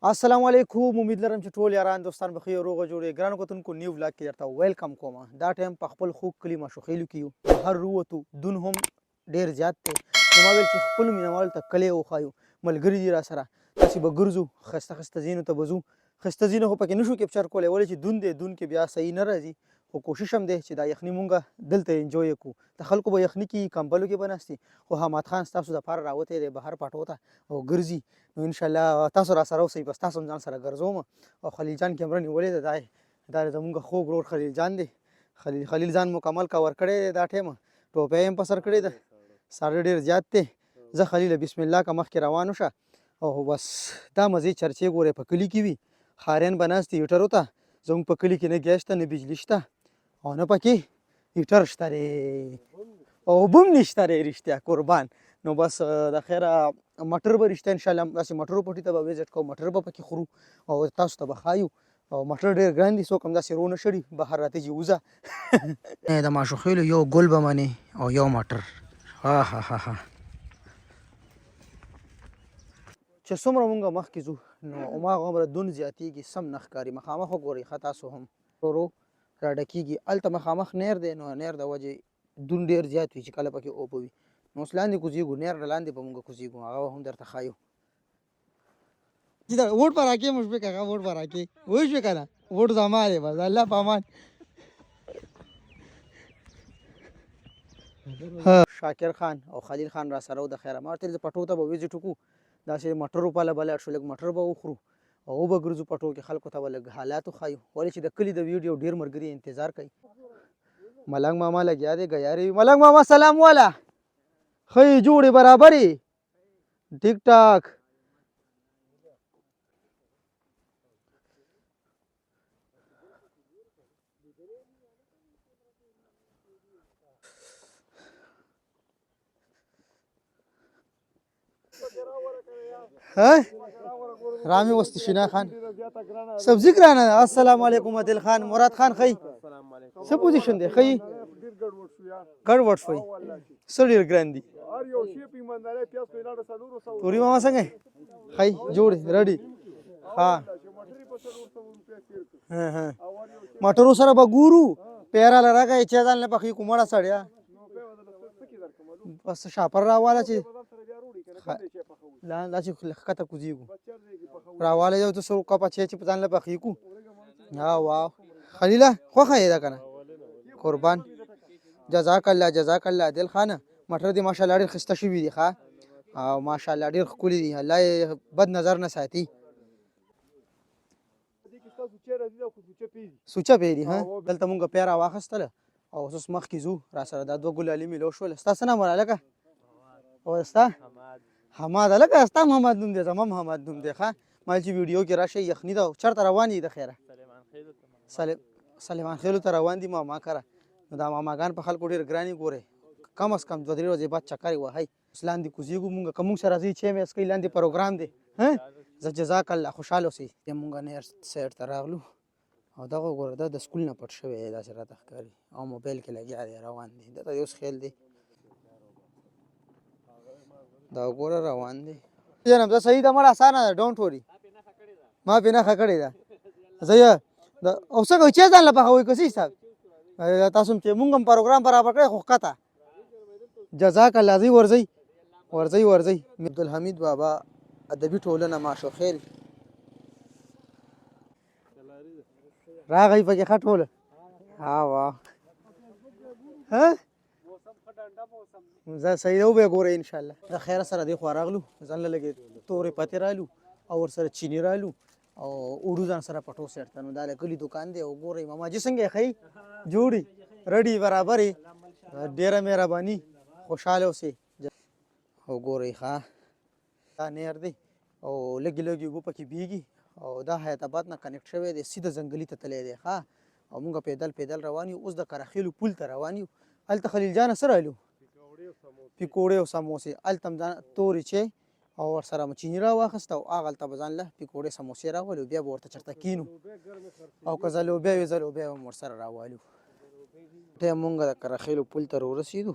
السلام علیکم، امید لرم چې ټول یاران دوستان به ښه یو، روغ جوړ یې. ګرانو کتونکو، نیو ولاګ کې درته ویلکم کوم. دا ټایم په خپل خوږ کلي ماشوخېلو کې یو. بهر ووتو، دون هم ډېر زیات دی، نو ما ویل چې خپلو مینهوالو ته کلی وښایو. ملګري دي راسره، تاسې به ګرځو، ښایسته ښایسته ځایونو ته به ځو. ښایسته ځایونه خو پکې نشو کیپچر کولی، ولې چې دون دی، دون کې بیا صحیح نه راځي، خو کوشش هم دی چې دا یخني مونږ دلته انجوی کړو. د خلکو به یخني کیږي، کمبلو کې به ناست دي، خو حماد خان ستاسو دپاره راوتی دی بهر پټو ته او ګرځي. نو ان شاء الله تاسو را سره اوسئ، بس تاسو هم ځان سره ګرځوم. او خلیل جان کیمره نیولې ده. دا زمونږ خوږ ورور خلیل جان دی. خلیل ځان مکمل کور کړی دی، دا ټیم ټوپۍ هم په سر کړې ده. ساړه ډېر زیات دی. زه خلیله بسم الله که مخکې روان وشه. او بس دا مزې چرچې ګورې په کلي کې وي. ښاریان به ناست دي هیټرو ته. زمونږ په کلي کې نه ګیس شته، نه بجلي شته او نه پکې هیټر شته دی او اوبه هم نشته دی. رښتیا قربان. نو بس د خیره مټر به رښتیا انشاءالله داسې مټرو پټي ته به ویزټ کوو، مټر به پکې خورو او تاسو ته به ښایو. او مټر ډېر ګران دي، څوک هم داسې رو نه شړي بهر راته چې وځه. د ماشوخېلو یو ګل به منې او یو مټر. ها ها ها ها. چې څومره مونږ مخکې ځو نو هماغه عمره دون زیاتېږي، سم نه ښکاري. مخامخ وګورئ ښه تاسو هم ورو راډکېږي. هلته مخامخ نیر دی، نو نیر د وجې دون ډېر زیات وي چې کله پکې اوبه وي. نو اوس لاندې کوزېږو، نیر نه لاندې به مونږ کوزېږو، هغه به هم درته ښایو. چې دا ووټ به راکې مشفق، هغه ووټ به راکې وای شو که نه؟ ووټ زما دی، بس الله په امان. شاکر خان او خلیل خان را سره د خیره ما ورته ویل پټو ته به ویزټ وکړو، داسې مټرو پله به لاړ شو، لږ مټر به وخورو او وبه ګرځو پټو کې، خلکو ته به لږ حالات وښایو، ولې چې د کلي د ویډیو ډېر ملګري انتظار کوي. ملنګ ماما لګیا دی ګیارې. ملنګ ماما سلام والا، ښه یې جوړې برابرې ټیک ټاک. ها رامی وست شینا خان سبزی ګرانه ده. السلام علیکم عادل خان، مراد خان خی څه پوزیشن دی؟ خی ګډوډ شوی، څه ډیر ګران دي. توري ماما څنګه خی جوړ رډي؟ ها ها، مټرو سره به ګورو. پیرا لراګه چې ځان له پخې کومړه سړیا بس شاپر راواله چې لاندې چې ښکته کوزیږو راواله یو څو کپه چې په ځان له پخې کو. ها واو خلیله خوښه یې ده کنه؟ قربان، جزاک الله، جزاک الله. عادل خانه، مټر دې ماشاءالله ډېر ښایسته شوي دي ښه، او ماشاءالله ډېر ښکلي دي، الله یې بد نظر نه ساتي. سوچه پی دي. ها دلته مونږ پیرا واخیستله او اوس مخکې ځو. را سره دا دوه ګلالي میلو شول. ستا څه نام هلکه؟ او ستا حماد. هلکه ستا هم حماد نوم دی، زما هم حماد نوم دی. ښه ما چې ویډیو کې راشئ. یخني ده. چېرته روان یي د خیره؟ سلیمان خېلو ته روان دي ماما کره. نو دا ماماګان په خلکو ډېر ګران یي. ګورئ کم از کم 2-3 ورځې بعد چکر یې وهئ. اوس لاندې کوزېږو مونږ، که مونږ سره ځئ چې مې اسکئ لاندې پروګرام دی. ها زه جزاک الله، خوشحاله اوسئ. مونږ نیر سایډ ته راغلو او دغه وګوره، دا د سکول نه پټ شوی دی، داسې راته ښکاري او موبایل کې لګیا دی، روان دی. ده ته اوس خیال دی، دا وګوره روان دی. جناب دا صحیح ده، مړه اسانه ده، ډونټ وري. ما پې نښه کړې ده. زه یې او څه کوي چې ځان له پخوي که څه حساب تاسو هم چې مونږ هم پروګرام برابر کړی خو ښکته. جزاک الله. ځئ ورځئ ورځئ ورځئ. عبدالحمید بابا ادبي ټولنه ماشوخېل راغی پکې ښه ټوله. ها واه ها زه صحیح ده، وبه ګورئ ان شاء الله. د خیره سره دې خوا راغلو، ځان له لږې تورې پتې رالو او ورسره چیني رالو او اوړو ځان سره پټو سیټ ته. نو دا د کلي دکان دی او ګورئ ماما جي څنګه یې؟ ښه جوړي رډي برابرې، ډېره مهرباني، خوشحاله اوسئ. او ګورئ ښه دا نهر دی او لږې لږې اوبه پکې بهیږي او دا حیات آباد نه کنیکټ شوی دی، سیده ځنګلي ته تللی دی. ښه او موږ پیدل پیدل روان یو، اوس د کراخېلو پول ته روان یو. هلته خلیل جانه څه رالو؟ پیکوړې او سموسې. هلته هم ځان تورې چای او ورسره مو چیني راواخیسته او هغلته به ځان له پیکوړې سموسې راولو، بیا به ورته چېرته کینو او که ځلوبیا وي ځلوبیا به هم ورسره راوالو. ټیم مونږ د کراخېلو پول ته راورسېدو.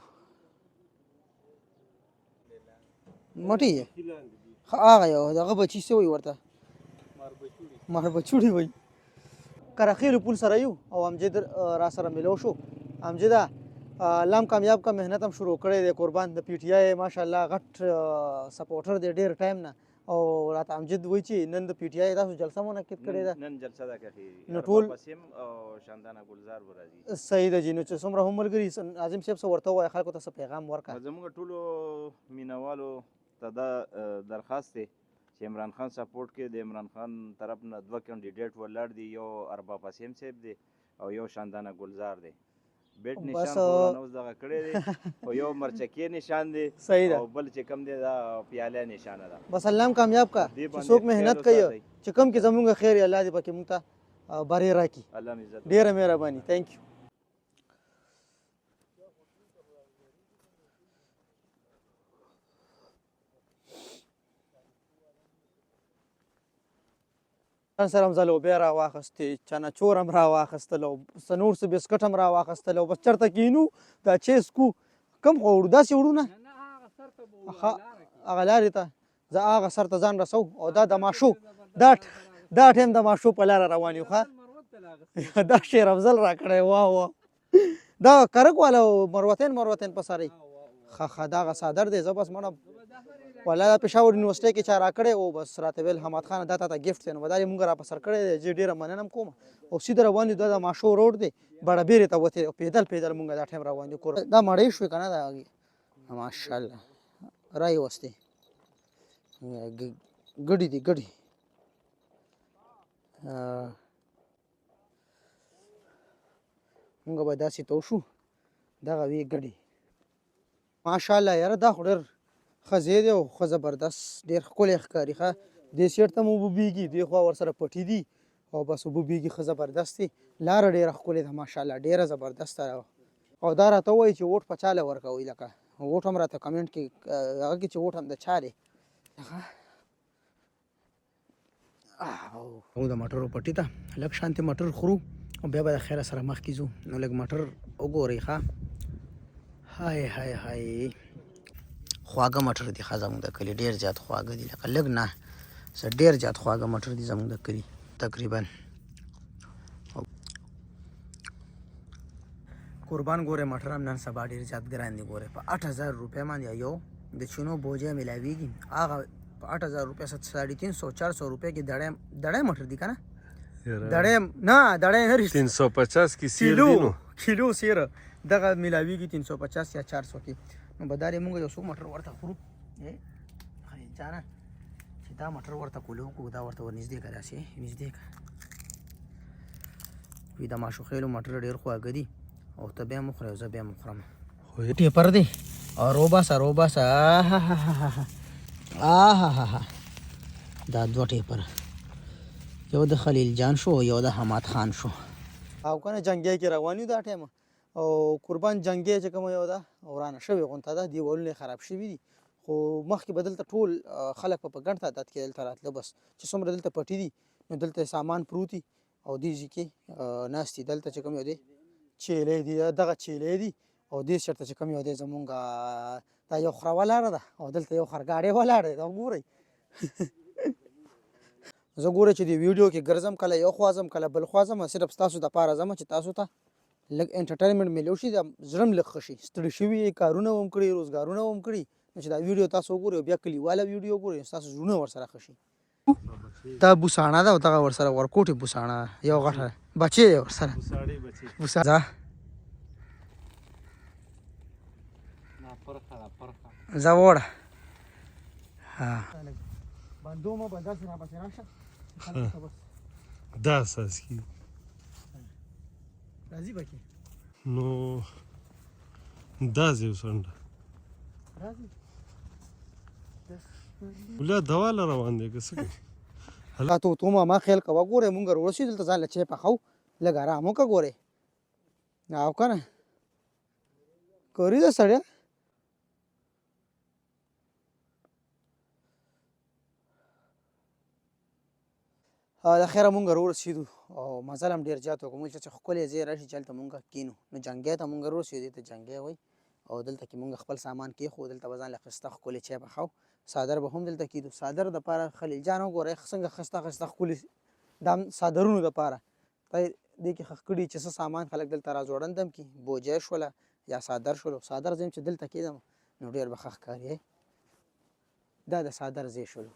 مټي یې هغه یو دغه بچی څه وایي ورته؟ ماربچوړي وایي. کرخیلو پول سره یو او امجد را سره ملو شو. امجده الله هم کامیاب کا، محنت هم شروع کړی دی قربان، د پی ټی آی ماشاءالله غټ سپورټر دی ډیر ټایم نه. او راته امجد وایي چې نن د پی ټی آی تاسو جلسه منعقد کړې ده. نن جلسه ده کخي نو ټول پسیم او شاندانه ګلزار به راځي. صحیح ده جی. نو چې څومره هم ملګري عظیم صاحب څه ورته ووایه، خلکو ته څه پیغام ورکړه. زموږ ټولو مینوالو ته دا درخواست دی چې عمران خان سپورټ کې د عمران خان طرف نه دوه کینډیډیټ ولاړ دي، یو ارباب حسیم صاحب دی او یو شاندانه ګلزار دی. بیټ نشان خو رانه اوس دغه کړی دی، خو یو مرچکې نشان دی او بل چې کوم دی دا پیاله نشانه ده. بس الله هم کامیاب کا چې څوک محنت کوي چې کوم کې زمونږ خیر وي الله دې پکې مونږ ته بری راکړي. الله مې عزت. ډېره مهرباني، ثانک یو. ځان سره هم زه لوبیا را واخیستې، چناچور هم را واخیستل او څه نور څه بسکټ هم را واخیستل او بس چېرته کښېنو دا چای څکو. کوم خوا وړو؟ داسې وړو نه هغه لارې ته، زه هغه سر ته ځان رسو. او دا د ماشو دا دا ټایم د ماشو په لاره روان یو. ښه دا شیر افضل راکړی، واه واه. دا کرک والا مروتین مروتین په سره ښه ښه دغه څادر دی. زه بس مړم ولا دا پېښور یونیورسټۍ کې چا راکړی او بس راته ویل حماد خانه دا تاته ګفټ دی، نو دا یې مونږ را په سر کړی دی. زه ډېره مننه هم کوم. او سیده روان یو، دا د ماشو روډ دی، بړه بیرې ته وتی او پیدل پیدل مونږ دا ټایم روان یو. کور دا مړۍ شوې که نه؟ دا ماشاءالله رایې وستې ګډي دي ګډي. مونږ به داسې تو شو دغه وی ګډي. ماشاءالله یاره دا خو ډېر ښه ځای دی او ښه زبردست ډېر ښکلی ښکاري. ښه دې سیټ ته هم اوبه بهیږي، دې خوا ورسره پټي دي او بس اوبه بهیږي. ښه زبردست دی، لاره ډېره ښکلې ده ماشاءالله، ډېره زبردسته ده. او دا راته ووایي چې ووټ په چا له ورکوئ، لکه ووټ هم راته کمنټ کې هغه کې چې ووټ هم د چا دی. او د مټرو پټي ته لږ شانتې مټر خورو او بیا به د خیره سره مخکې ځو. نو لږ مټر وګورئ. ښه های های های خواږه مټر دي. ښه زموږ د کلي ډېر زیات خواږه دي، لکه لږ نه څه ډېر زیات خواږه مټر دي زموږ د کلي تقریبا. قربان ګوره مټر هم نن سبا ډېر زیات ګران دي. ګوره په 8000 روپۍ باندې یو د چینو بوجۍ میلاویږي. هغه په 8000 روپۍ څه 350 400 روپۍ کې دړی دړی مټر دي که نه؟ دړی نه دړی نه رښتیا 350 کې سیر دي، نو کیلو سیر دغه میلاویږي 350 یا 400 کې. نو به دا دی مونږ یو څو مټر ورته خورو. خلیل جانه چې دا مټر ورته کولو کو دا ورته ورنږدې که، داسې نږدې که. وی د ماشوخېلو مټر ډېر خواږه دي او ته بیا هم وخورې او زه بیا هم وخورم. ټیپر دی او روباسه روباسه. آهاهاها دا دوه ټیپر یو د خلیل جان شو او یو د حماد خان شو. او کنه جنګی کې روان یو دا ټایم. او قربان جنګی چې کومه یو ده ورانه شوې غونته ده، دیوالونه یې خراب شوي دي. خو مخکې به دلته ټول خلک په ګڼ تعداد کې دلته راتله. بس چې څومره دلته پټي دي نو دلته سامان پروت دي او دې ځای کې ناست دي. دلته چې کوم یو دی چیلې دي، دغه چیلې دي. او دې چېرته چې کوم یو دی زمونږ دا یو خره ولاړه ده او دلته یو خرګاډی ولاړ دی. دا وګورئ، زه ګوره چې دې ویډیو کې ګرځم، کله یو خوا ځم کله بل خوا ځم، صرف ستاسو دپاره ځم چې تاسو ته لږ انټرټینمنټ میلو شي، دا زړه مې لږ ښه شي. ستړي شوي یئ، کارونه هم کړي، روزګارونه هم کړي، نو چې دا ویډیو تاسو وګورئ او بیا کلیواله ویډیو وګورئ ستاسو زړونه ورسره ښه شي. دا بوساڼه ده او دغه ورسره ورکوټي بوساڼه یو غټه بچی دی ورسره. بوساړه ځه وړه. ها بندو مه بنده سره پسې راشه. دا اساس کی راځي پکې. نو دا ځای وسنډه راځي. ولا دوا له روان دی که څه کوي؟ ته تو ما خیال کوه. ګوره مونږ ورسېدو دلته ځان له چای پخو، لږ ارام وکړه. ګورې او که نه کوري ده سړیه. د خیره مونږ ورسېدو او مزل هم ډېر زیات وکړو. موږ چې ښکلی ځای راشي چې هلته مونږ کښېنو. نو جنګی ته مونږ ورسېدو، دې ته جنګی وایي. او دلته کې مونږ خپل سامان کېښود. دلته به ځان له ښایسته ښکلې چای پخاو، څادر به هم دلته کېدو. څادر دپاره خلیل جان وګورئ څنګه ښایسته ښایسته ښکلي دا څادرونو دپاره ته دې کې ښخ کړي چې څه سامان خلک دلته راځوړند هم کړي. بوجۍ شوله یا څادر شولو، څادر زه یم چې دلته کېدم نو ډېر به ښه ښکاري. دا د څادر ځای شولو،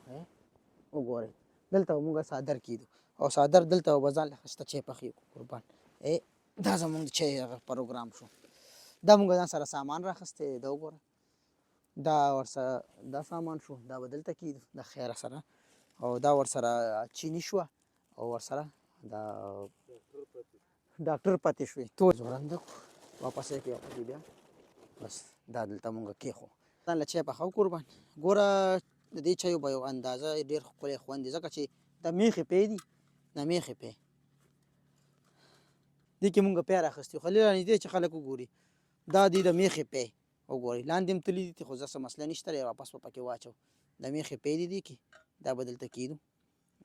وګورئ دلته به موږ څادر کېدو او څادر دلته به ځان له ښایسته چای پخې کړو قربان. دا زموږ د چای هغه پروګرام شو. دا موږ ځان سره سامان راخستی دی، دا وګوره دا ورسره دا سامان شو، دا به دلته کېدو د خیره سره. او دا ورسره چیني شوه او ورسره دا ډاکټر پاتې شوې تور ځوړند واپس یې کړې بیا بس دا دلته مونږ کېښو ځان له چای پخو قربان. ګوره د دې چایو به یو اندازه ډېر ښکلی خوند دی، ځکه چې دا میخې پی دي، دا میخې پی دې کې مونږ پی راخیستي. خلیل رانږدې چې خلک وګوري دا دی د میخې پی وګورئ، لاندې هم تللي دي خو زه څه مسله نشته دی، واپس به پکې واچو. د میخې پی دي دې کې، دا به دلته کېدو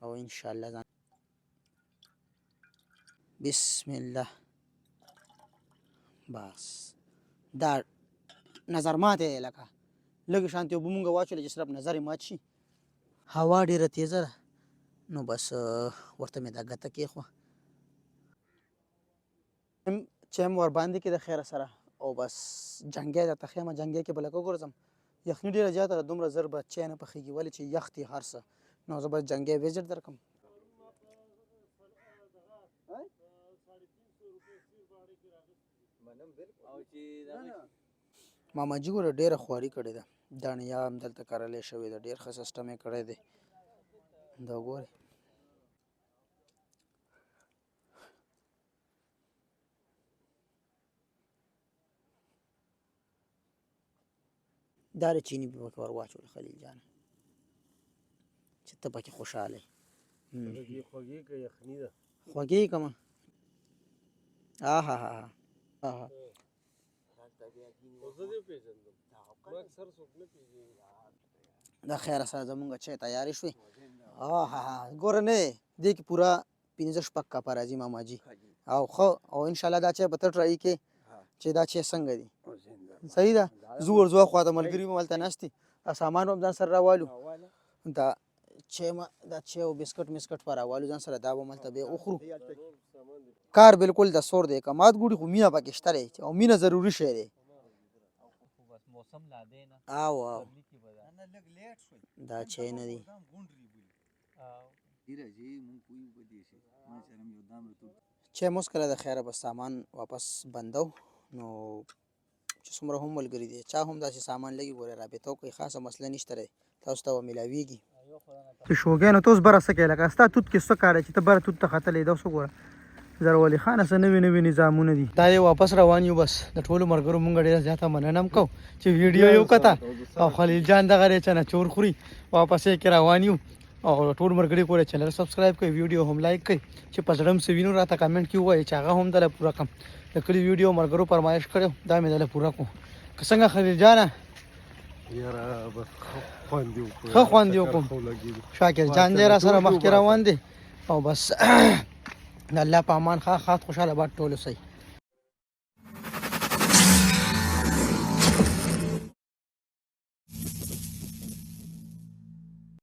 او انشاءالله ځان بسم الله. بس دا نظر ماته دی، لکه لږ شانتې اوبه مونږ واچولې چې صرف نظر یې مات شي. هوا ډېره تېزه ده نو بس ورته مې دا ګته کېښوه چې هم ورباندې کې د خیره سره. او بس جنګی درته ښیم، جنګی کې به لکه وګرځم، یخني ډېره زیاته ده، دومره زر به چای نه پخېږي ولې چې یخ دی هر څه. نو زه به جنګی ویزټ درکړم. ماما جي ګوره ډېره خواري کړې ده، دڼیا هم دلته کرلې شوې ده، ډېر ښه سیسټم یې کړی دی. دا وګورئ دا د چیني په پکې ور واچول خلیل جانه چې ته پکې خوشحاله یې. خوږې که یخني ده؟ خوږې که ما آها ها ها. زه دې پېژندم، ما اکثر څوک نه پېژني. د خیره سره زمونږ چای تیارې شوې. آها ها ګوره نه دې کې پوره 5 6 کپه راځي ماما جي. او ښه او انشاءالله دا چای به ته ټرای کې چې دا چای څنګه دي. صحیح ده، ځو ورځو خوا ته، ملګري به هلته ناست دي، دا سامان به هم ځان سره راوالو، دا چای ما دا چای او بسکټ مسکټ به راوالو ځان سره، دا به هم هلته بیا وخورو. کار بالکل د سور دی، که مات ګوډي خو مینه پکې شته دی او مینه ضروري شی دی. او او دا چای نه دی. چای مو وڅښله د خیره، بس سامان واپس بندو. نو چې څومره هم ملګري دي چا هم داسې سامان لګي ګوره رابطه وکړئ، خاصه مسله نشته دی، تاسو ته به میلاویږي. چې شوګی نو ته اوس بره څه کوې، لکه ستا توت کې څه کار دی چې ته بره توت ته ختلی؟ دا اوس وګوره زرولي خانه څه نوي نوي نظامونه دي. دا یې واپس روان یو. بس د ټولو ملګرو مونږ ډېره زیاته مننه هم کوو چې ویډیو یې وکته. او خلیل جان دغه دی چې نه چور خوري، واپس یې کې روان یو. او ټول ملګري ګوره چینل سبسکرایب کړئ، ویډیو هم لایک کړئ، چې په زړه هم څه وینو راته کمنټ کې ووایئ چې هغه هم دله پوره کړم. د کلي ویډیو ملګرو فرمایش کړی دا مې دله پوره کړو. که څنګه خلیل جانه؟ یاره بس ښه خوند یې وکړو، ښه خوند یې وکړو. شاکر جان دی را سره مخکې روان دی. او بس د الله په امان، ښه ښاد خوشحاله باد ټول اوسئ.